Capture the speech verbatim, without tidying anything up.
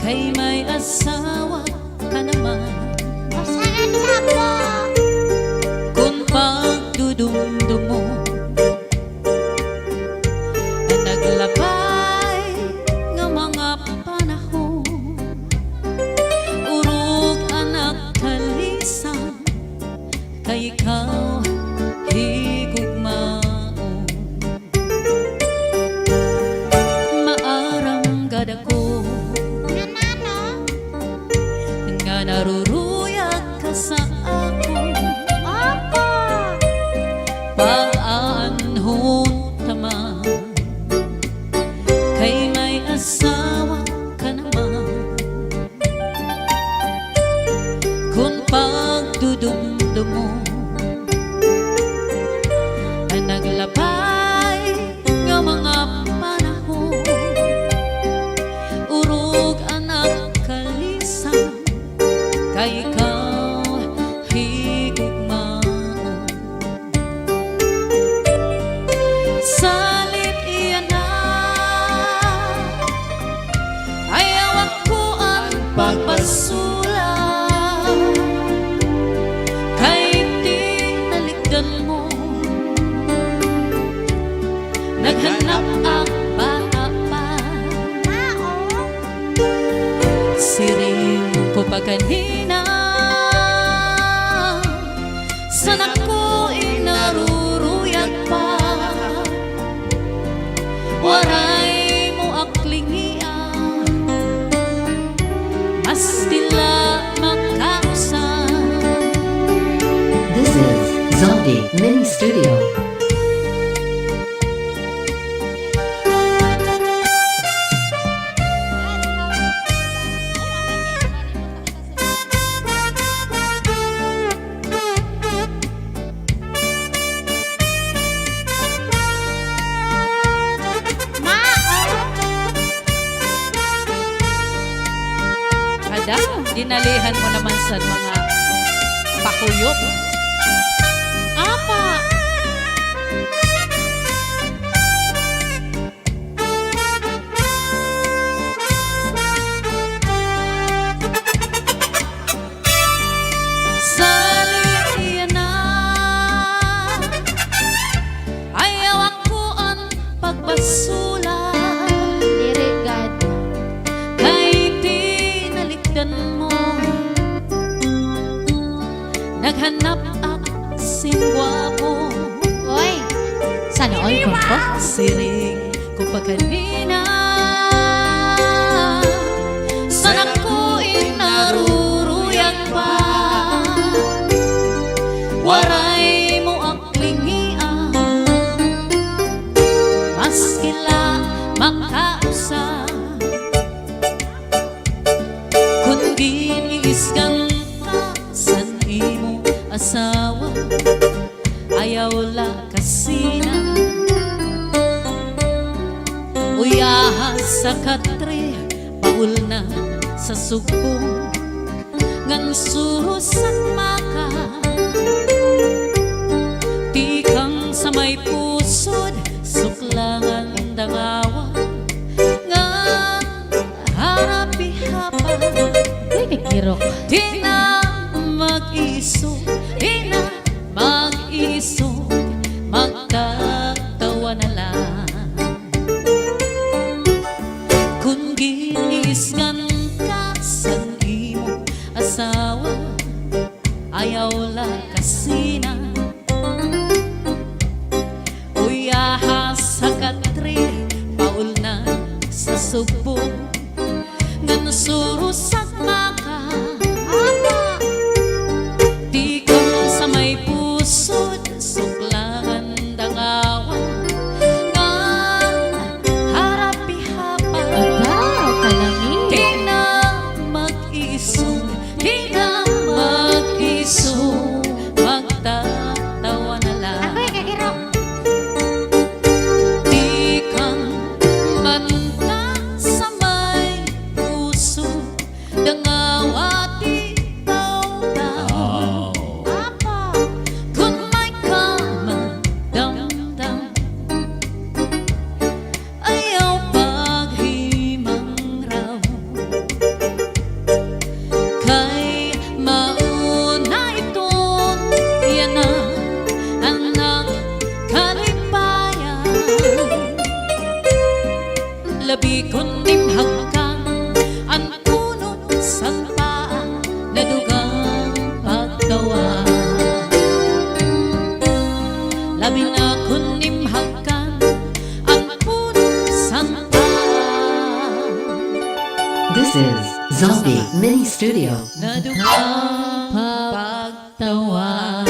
Kay may asawa ka naman. Usahan na po. Kun pagdudumdumon an naglabay nga mga panahon, urog an nagkalisang kay ikaw higugmaon. Maaram gad ako nga naruruyag ka sa akon. Opo. Paaanhon ta man kay may asawa ka naman. Kun pagdudumdumon an naglabay nga mga panahon, urog an nagkalisang kay ikaw higugmaon. Salit yana, ayaw ako an pagbasula, kay tinalikdan mo, naghanap ak bata pa. Siring ko pa kanina, san ako in naruruyag pa, waray mo ak lingia, maski la makausa. This is Zombie Mini Studio. Ada, dinalihan mo naman sa mga pakuyop. Apa? Salit yana, ayaw ako an pagbasula. Diri gad. Kay tinalikdan mo, naghanap ak sin gwapo. Oy, sana all gwapo. Siring ko pa kanina, san ako in naruruyag pa, waray mo ak lingia, maski la makausa. Kon gin-iisgan ka san imo asawa, ayaw la kasina. Uyaha sa katre, paul na sa sugbong, ngan surusak maka. Tikang sa may pusod, suklangan dangawa, ngan harap ihapa. Uy, kay kirok. Di na mag-iisog, di na mag-iisog, magtatawa na la. Kon gin-iisgan ka san imo asawa, ayaw la kasina. Uyaha sa katre, paul na sa sugbong, ngan surusak maka. Apa? Tikang sa may pusod, suklangan dangawa, ngan harap ihapa. Ada, kalami. Di na mag-iisog, di na mag-iisog, magtatawa na la. Agoy, kay kirok. Tikang banta sa may puso, This is Zombie Mini Studio. Nadungog pagtawa.